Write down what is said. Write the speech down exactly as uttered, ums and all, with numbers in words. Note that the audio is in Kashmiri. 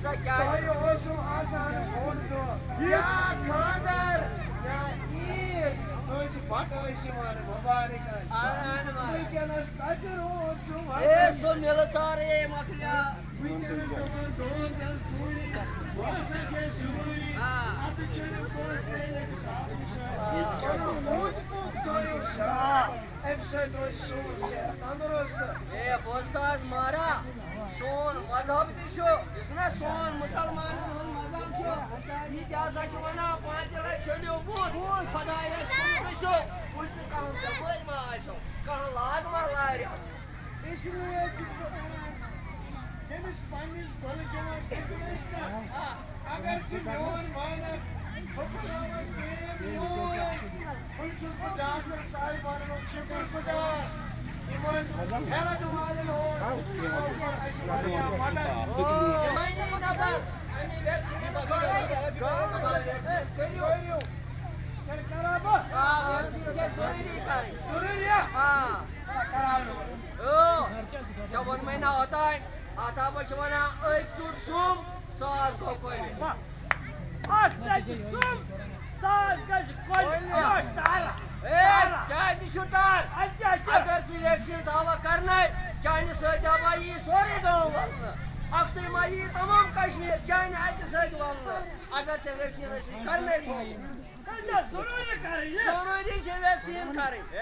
سا کیٛاہ؟ تۄہہِ اوسوٕ آسان بوٚڑ دۄہ یا خانٛدر یا عیٖد، روزِ بَٹہٕ ٲسۍ یِوان مُبارک ٲسۍ۔ آرام آرام۔ وٕنکیٚنَس کَتہِ روٗد سُہ اے، وقت؟ سُہ مِلہٕ ژارے مۄکلیو۔ وٕنکیٚنَس دَپان دود چھَس دوٗری، بہٕ ہسا گٔیَس ضروٗری۔ آ۔ اَتھ چھُنہٕ پونٛسہٕ تیٚلہِ أکِس آبہٕ نِش۔ آ۔ پَنُن موٗد کوٚت تھٲیِو صاف؟ اَمہِ سۭتۍ روزِ سون صحت تندرست۔ اے، بوز تہٕ حظ مارا، سون مذہب تہِ چھُ، یُس نہ سون مُسلمانَن ہُنٛد مذہب چھُ، یہِ تہِ ہسا چھُ وَنان، پانٛژِ لَٹہِ چھٔلِو بُتھ، خۄدایَس کُن وٕچھِو، وٕچھ نہٕ کانٛہہ بٮ۪مٲرۍ ما آسیو، کانٛہہ لاگ ما لاریو۔ اِسلیے چھُس بہٕ وَنان، ییٚمِس پنٛنِس بٔلجَمَس فِکر ٲسۍ نہ، اگر ژٕ میون مانکھ، بہٕ بناوَن ٹیٖم میون۔ وۄنۍ چھُس بہٕ ڈاکٹر صاحبانُک شُکُر گُزار۔ یِمَن ہٮ۪لتھ والٮ۪ن ہُنٛد، یِمو کوٚر اَسہِ واریاہ مدد۔ وۄنۍ یِم دَپان، اَمہِ وٮ۪کسیٖن کٔرِو۔ کٔرِو۔ تیٚلہِ کَرا بہٕ؟ آ، وٮ۪کسیٖن چھےٚ ضروٗری کَرٕنۍ۔ ضروٗری ہا؟ آ۔ آ، کَران۔ او، ژےٚ ووٚنمَے نہ اوٚتانۍ، اَتھ ہا چھِ وَنان أکۍ ژوٚٹ سُم، ساس گوٚو کۄلہِ۔ اَتھ کیٛاہ چھِ سُم؟ ساس گژھِ کۄلہِ۔ کۄلہِ۔ آ، ٹارا۔ اے، ٹارا۔ کیٛازِ چھُ ٹار؟ اَدٕ کیٛاہ چھُ؟ اگر ژٕ ویکسیٖن دعویٰ کرنَے، چانہِ سۭتۍ ہا ما یی سورُے گام ولنہٕ۔ اَکھتُے ما یی تمام کشمیر چانہِ اَکہِ سۭتۍ ولنہٕ۔ اگر ژےٚ ویکسیٖن ٲسی کرنَے تھوٚومُت۔ کَتہِ چھےٚ ضروٗری کَرٕنۍ یہِ؟ ضروٗری چھِ ویکسیٖن کَرٕنۍ۔